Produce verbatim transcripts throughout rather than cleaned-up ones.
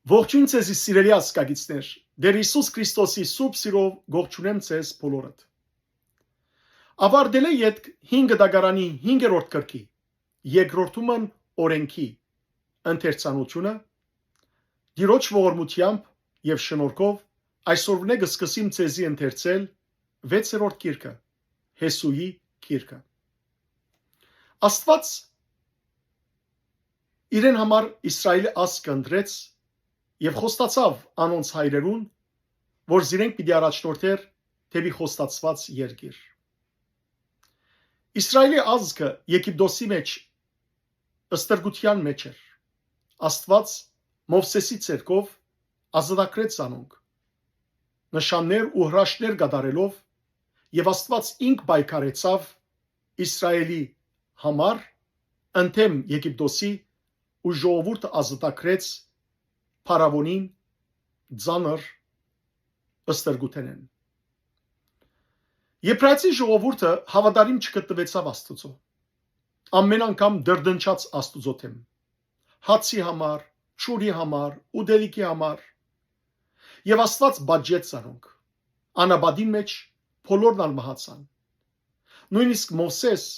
Ողջոյն ձեզի, սիրելի ազգակիցներ։ Տէր Յիսուս Քրիստոսի սուրբ սիրով կողջունեմ ձեզ բոլորդ։ Աւարտելէ ետք հինգ դագարանի հինգերորդ գրքի, երկրորդումն օրէնքի ընթերցանութիւնը, Տիրոջ ողորմութեամբ եւ շնորհքով այսօրվնէ կը սկսիմ ձեզի ընթերցել վեցերորդ գիրքը, Յեսուի գիրքը։ Աստուած իրեն համար Իսրայէլի ազգը ընտրեց եւ խոստացաւ անոնց հայրերուն, որ զիրենք պիտի առաջնորդէր դէպի խոստացուած երկիր։ Իսրայէլի ազգը Եգիպտոսի մէջ ստրկութեան մէջ էր։ Աստուած Մովսէսի ձեռքով ազատագրեց զանոնք, նշաններ ու հրաշքներ կատարելով, եւ Աստուած ինք պայքարեցաւ Իսրայէլի համար ընդդէմ Եգիպտոսի ու ժողովուրդը ազատագրեց փարաւոնին ծանր ստրկութենէն։ Եբրայեցի ժողովուրդը հաւատարիմ չգտնուեցաւ Աստուծոյ։ Ամէն անգամ դրդնչած Աստուծոյ դէմ, հացի համար, ջուրի համար, ուտելիքի համար։ Եւ Աստուած պատժեց զանոնք։ Անապատին մէջ բոլորն ալ մահացան։ Նոյնիսկ Մովսէս,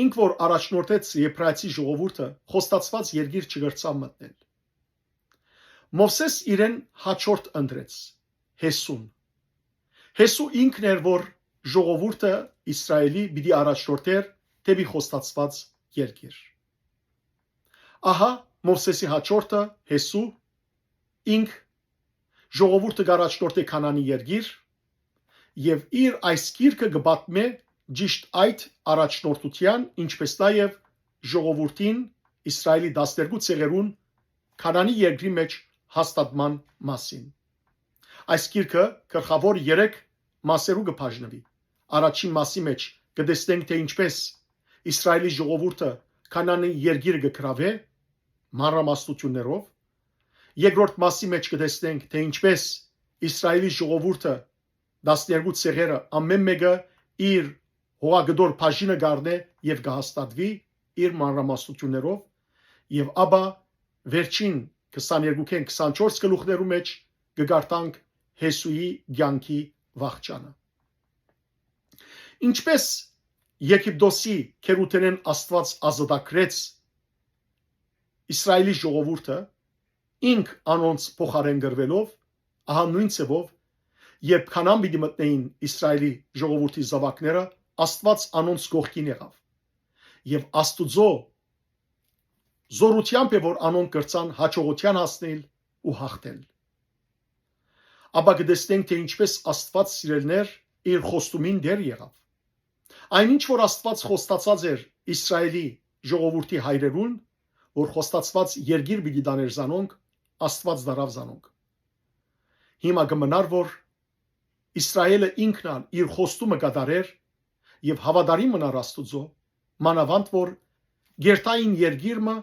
ինք որ առաջնորդեց Եբրայեցի ժողովուրդը, խոստացուած երկիր չկրցաւ մտնել։ Մովսէս իրեն հաջորդ ընտրեց, Յեսուն։ Յեսու ինքն էր, որ ժողովուրդը Իսրայէլի պիտի առաջնորդէր դէպի խոստացուած երկիր։ Ահա Մովսէսի հաջորդը, Յեսու, ինք ժողովուրդը կ'առաջնորդէ Քանանի երկիր, եւ իր այս գիրքը կը պատմէ ճիշդ այդ առաջնորդութեան, ինչպէս նաեւ ժողովուրդին, Իսրայէլի տասներկու ցեղերուն, Քանանի երկրի մէջ հաստատման մասին։ Այս գիրքը գլխաւոր երեք մասերու կը բաժնուի։ Առաջին մասի մէջ կը տեսնենք, թէ ինչպէս Իսրայէլի ժողովուրդը Քանանի երկիրը կը գրաւէ մանրամասնութիւններով։ Երկրորդ մասի մէջ կը տեսնենք, թէ ինչպէս Իսրայէլի ժողովուրդը տասներկու ցեղերը ամէն մէկը իր հողակտոր բաժինը կ'առնէ եւ կը հաստատուի իր մանրամասնութիւններով, եւ ապա վերջին քսաներկուքէն քսանչորս գլուխներու մէջ կը կարդանք Յեսուի կեանքի վախճանը։ Ինչպէս Եգիպտոսի գերութենէն Աստուած ազատագրեց Իսրայէլի ժողովուրդը, ինք անոնց փոխարէն կռուելով, ահա նոյն ձեւով, երբ Քանան պիտի մտնէին Իսրայէլի ժողովուրդի զաւակները, Աստուած անոնց կողքին եղաւ։ Եւ Աստուծոյ զօրութեամբ է, որ անոնք կրցան յաջողութեան հասնել ու յաղթել։ Ապա կը տեսնենք, թէ ինչպէս Աստուած, սիրելիներ, իր խոստումին տէր եղաւ։ Այն ինչ որ Աստուած խոստացած էր Իսրայէլի ժողովուրդի հայրերուն, որ խոստացուած երկիր պիտի տանէր զանոնք, Աստուած տարաւ զանոնք։ Հիմա կը մնար, որ Իսրայէլը ինքն ալ իր խոստումը կատարէր եւ հաւատարիմ մնար Աստուծոյ, մանաւանդ որ կ'երթային երկիր մը,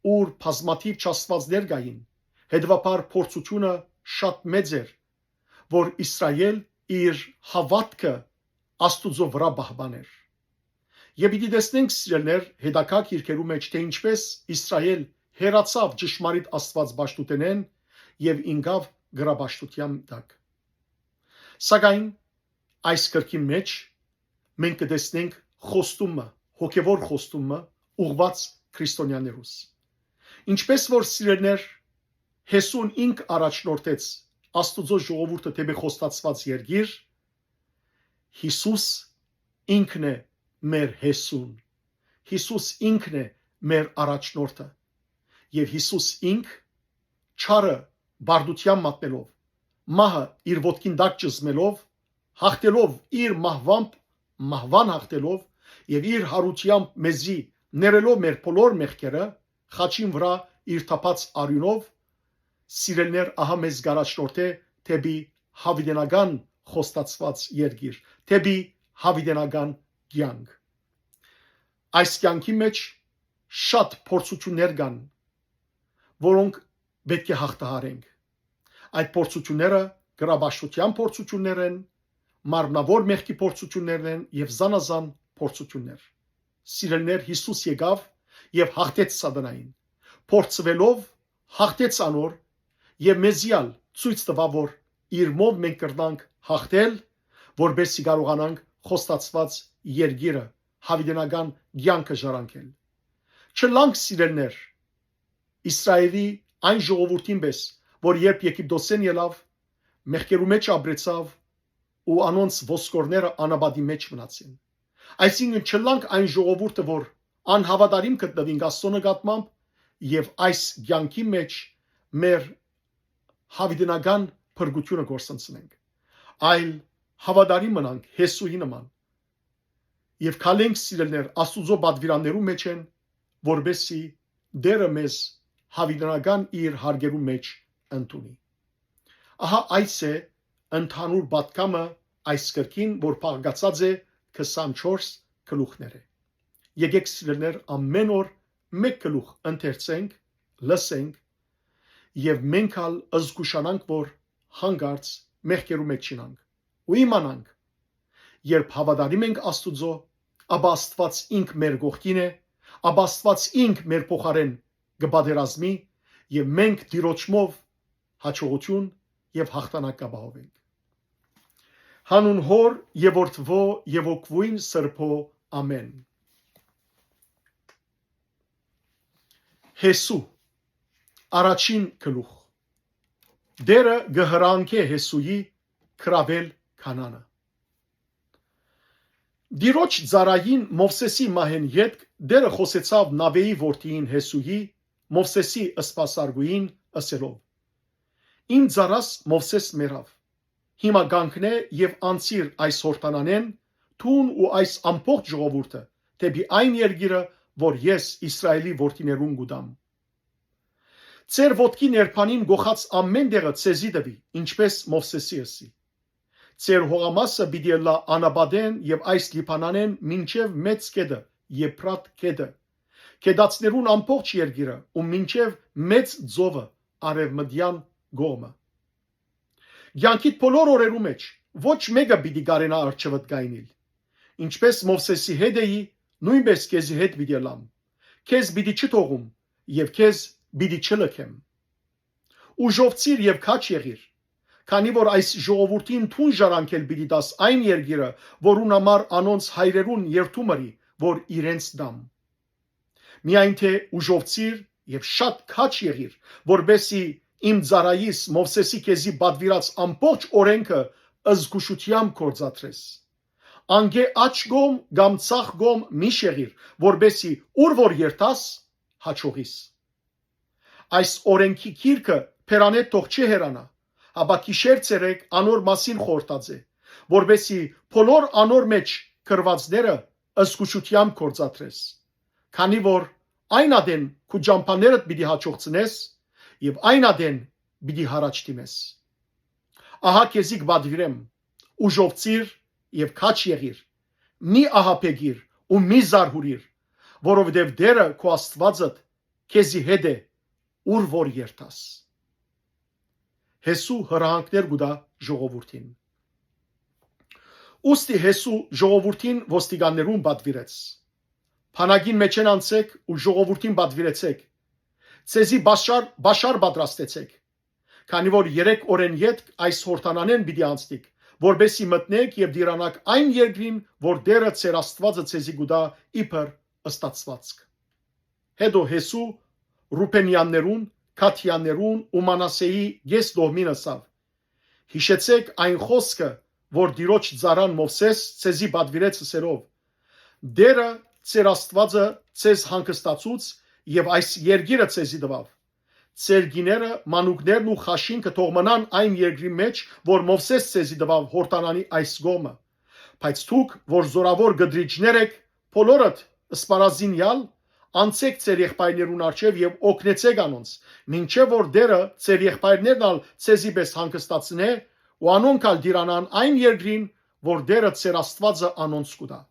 ուր բազմաթիւ չաստուածներ կային, հետեւաբար փորձութիւնը շատ մեծ էր, որ Իսրայէլ իր հաւատքը Աստուծոյ վրայ պահպանէր։ Եւ պիտի տեսնենք, սիրելիներ, հետագայ գիրքերու մէջ, թէ ինչպէս Իսրայէլ հեռացաւ ճշմարիտ Աստուած պաշտութենէն եւ ինկաւ կռապաշտութեան տակ։ Սակայն այս գրքին մէջ մենք կը տեսնենք խոստումը, հոգեվոր խոստումը, ուղղուած քրիստոնյաներուս։ Ինչպէս որ, սիրելիներ, Յեսուն ինք առաջնորդեց Աստուծոյ ժողովուրդը դէպի խոստացուած երկիր, Յիսուս ինքն է մեր Յեսուն։ Յիսուս ինքն է մեր առաջնորդը։ Եւ Յիսուս ինք, չարը պարտութեան մատնելով, մահը իր ոտքին տակ ճզմելով, յաղթելով իր մահուամբ, մահուան յաղթելով եւ իր յարութեամբ մեզի ներելով մեր բոլոր մեղքերը, խաչին վրայ իր թափած արիւնով, սիրելիներ, ահա մեզ կ'առաջնորդէ դէպի յաւիտենական խոստացուած երկիր, դէպի յաւիտենական կեանք։ Այս կեանքի մէջ շատ փորձութիւններ կան, որոնք պէտք է յաղթահարենք։ Այդ փորձութիւնները կռապաշտութեան փորձութիւններ են, մարմնաւոր մեղքի փորձութիւններն են եւ զանազան փորձութիւններ։ Սիրելիներ, Յիսուս եկաւ եւ յաղթեց սատանային։ Փորձուելով յաղթեց անոր եւ մեզի ալ ցոյց տուաւ, որ իրմով մենք կրնանք յաղթել, որպեսզի կարողանանք խոստացուած երկիրը, յաւիտենական կեանքը ժառանգել։ Չըլլանք, սիրելիներ, Իսրայէլի այն ժողովուրդին պէս, որ երբ Եգիպտոսէն ելաւ, մեղքերու մէջ ապրեցաւ ու անոնց ոսկորները անապատի մէջ մնացին։ Այսինքն, չըլլանք այն ժողովուրդը, որ անհաւատարիմ գտնուինք Աստծո նկատմամբ եւ այս կեանքի մէջ մեր յաւիտենական փրկութիւնը կորսնցնենք, այլ հաւատարիմ մնանք Յեսուի նման եւ քալենք, սիրելիներ, Աստուծոյ պատուիրաններու մէջ են, որպեսզի Տէրը մեզ յաւիտենական իր հարկերու մէջ ընդունի։ Ահա այս է ընդհանուր պատգամը այս գրքին, որ բաղկացած է քսանչորս գլուխներէ։ Եկէք, սիրելիներ, ամէն օր մէկ գլուխ ընթերցենք, լսենք եւ մենք ալ զգուշանանք, որ յանկարծ մեղքերու մէջ չինանք ու իմանանք, երբ հաւատարիմ ենք Աստուծոյ, ապա Աստուած ինք մեր կողքին է, ապա Աստուած ինք մեր փոխարէն կը պատերազմի եւ մենք Տիրոջմով յաջողութիւն եւ յաղթանակ կ'ապահովենք։ Յանուն Հօր եւ Որդւոյ եւ Հոգւոյն Սրբոյ։ Ամէն։ Յեսու, առաջին գլուխ։ Տէրը կը հրահանգէ Յեսուի գրաւել Քանանը։ Տիրոջ ծառային Մովսէսի մահէն ետք Տէրը խօսեցաւ Նաւէի որդիին Յեսուի, Մովսէսի սպասարկուին, ըսելով. «Իմ ծառաս Մովսէս մեռաւ։ Հիմա կանգնէ եւ անցիր այս Յորդանանէն, դուն ու այս ամբողջ ժողովուրդը, դէպի այն երկիրը, որ ես Իսրայէլի որդիներուն կու տամ։ Ձեր ոտքի ներբանին կոխած ամէն տեղը ձեզի տուի, ինչպէս Մովսէսի ըսի։ Ձեր հողամասը պիտի ըլլայ անապատէն եւ այս Լիբանանէն մինչեւ մեծ գետը, Եփրատ գետը, գետացներուն ամբողջ երկիրը ու մինչեւ մեծ ծովը արեւմտեան կողմը։ Կեանքիդ բոլոր օրերու մէջ ոչ մէկը պիտի կարենայ առջեւդ կայնիլ։ Ինչպէս Մովսէսի հետ էի, նոյնպէս քեզի հետ պիտի ըլլամ։ Քեզ պիտի չթողում եւ քեզ պիտի չլքեմ։ Ուժովցիր եւ քաջ եղիր, քանի որ այս ժողովուրդին դուն ժառանգել պիտի տաս այն երկիրը, որուն համար անոնց հայրերուն երդում ըրի, որ իրենց տամ։ Միայն թէ ուժովցիր եւ շատ քաջ եղիր, որպեսզի իմ ծառայիս Մովսէսի քեզի պատուիրած ամբողջ օրէնքը զգուշութեամբ գործադրես։ Անկէ աջ կողմ կամ ձախ կողմ մի շեղիր, որպեսզի ուր որ երթաս, յաջողիս։ Այս օրէնքի գիրքը բերանէ թող չի հեռանայ, հապա գիշեր ցերեկ անոր մասին խորհրդած է, որպեսզի բոլոր անոր մէջ գրուածները զգուշութեամբ գործադրես, քանի որ այն ատեն քու ճամբաներդ պիտի յաջողցնես եւ այն ատեն պիտի յառաջ դիմես։ Ահա քեզի կպատուիրեմ, ուժովցիր եւ քաջ եղիր, մի ահաբեկիր ու մի զարհուրիր, որովհետեւ Տէրը քու Աստուածդ քեզի հետ է, ուր որ երթաս»։ Յեսու հրահանգներ կու տայ ժողովուրդին։ Ուստի Յեսու ժողովուրդին ոստիկաններուն պատուիրեց. «Բանակին մէջէն անցէք ու ժողովուրդին պատուիրեցէք։ Ձեզի պաշար, պաշար պատրաստեցէք, քանի որ երեք օրէն ետք այս Յորդանանէն պիտի անցնիք, որպեսզի մտնէք եւ տիրանաք այն երկրին, որ Տէրը ձեր Աստուածը ձեզի կու տայ իբր ստացուածք»։ Հետո Յեսու Ռուբենեաններուն, Գադեաններուն ու Մանասէի կէս տոհմին ըսաւ. «Յիշեցէք այն խօսքը, որ Տիրոջ ծառան Մովսէս ձեզի պատուիրեց, ըսելով. "Տէրը ձեր Աստուածը ձեզ հանգստացուց եւ այս երկիրը ձեզի տուաւ։ Ձեր կիները, մանուկներն ու խաշինքը թող մնան այն երկրի մէջ, որ Մովսէս ձեզի տուաւ Յորդանանի այս կողմը։ Բայց դուք, որ զօրաւոր կտրիճներ էք, բոլորդ սպառազինեալ, անցէք ձեր եղբայրներուն առջեւ եւ օգնեցէք անոնց, մինչեւ որ Տէրը ձեր եղբայրներն ալ ձեզի պէս հանգստացնէ ու անոնք ալ տիրանան այն երկրին, որ Տէրը ձեր Աստուածը անոնց կու տայ։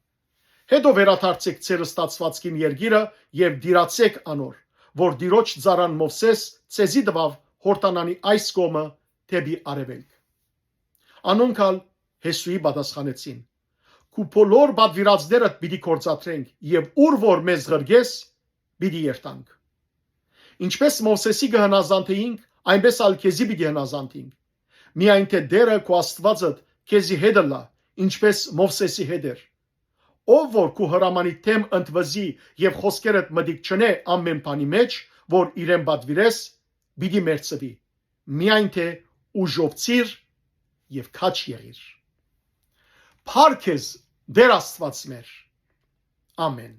Հետո վերադարձէք ձեր ստացուածքին երկիրը եւ տիրացէք անոր, որ Տիրոջ ծառան Մովսէս ձեզի տուաւ Յորդանանի այս կողմը դէպի արեւելք"։ Անոնք ալ Յեսուի պատասխանեցին. "Քու բոլոր պատուիրածներդ պիտի գործադրենք եւ ուր որ մեզ ղրկես, պիտի երթանք"։ Ինչպէս Մովսէսի կը հնազանդէինք, այնպէս ալ քեզի պիտի հնազանդինք։ Միայն թէ Տէրը քու Աստուածդ քեզի հետ ըլլայ, ինչպէս Մովսէսի հետ էր։ Ով որ քու հրամանի դէմ ընդվզի եւ խօսքերդ մտիկ չընէ ամէն բանի մէջ, որ իրեն պատուիրես, պիտի մեռցուի։ Միայն թէ ուժովցիր եւ քաջ եղիր։ Փառք քեզ, Տէր Աստուած մեր։ Ամէն։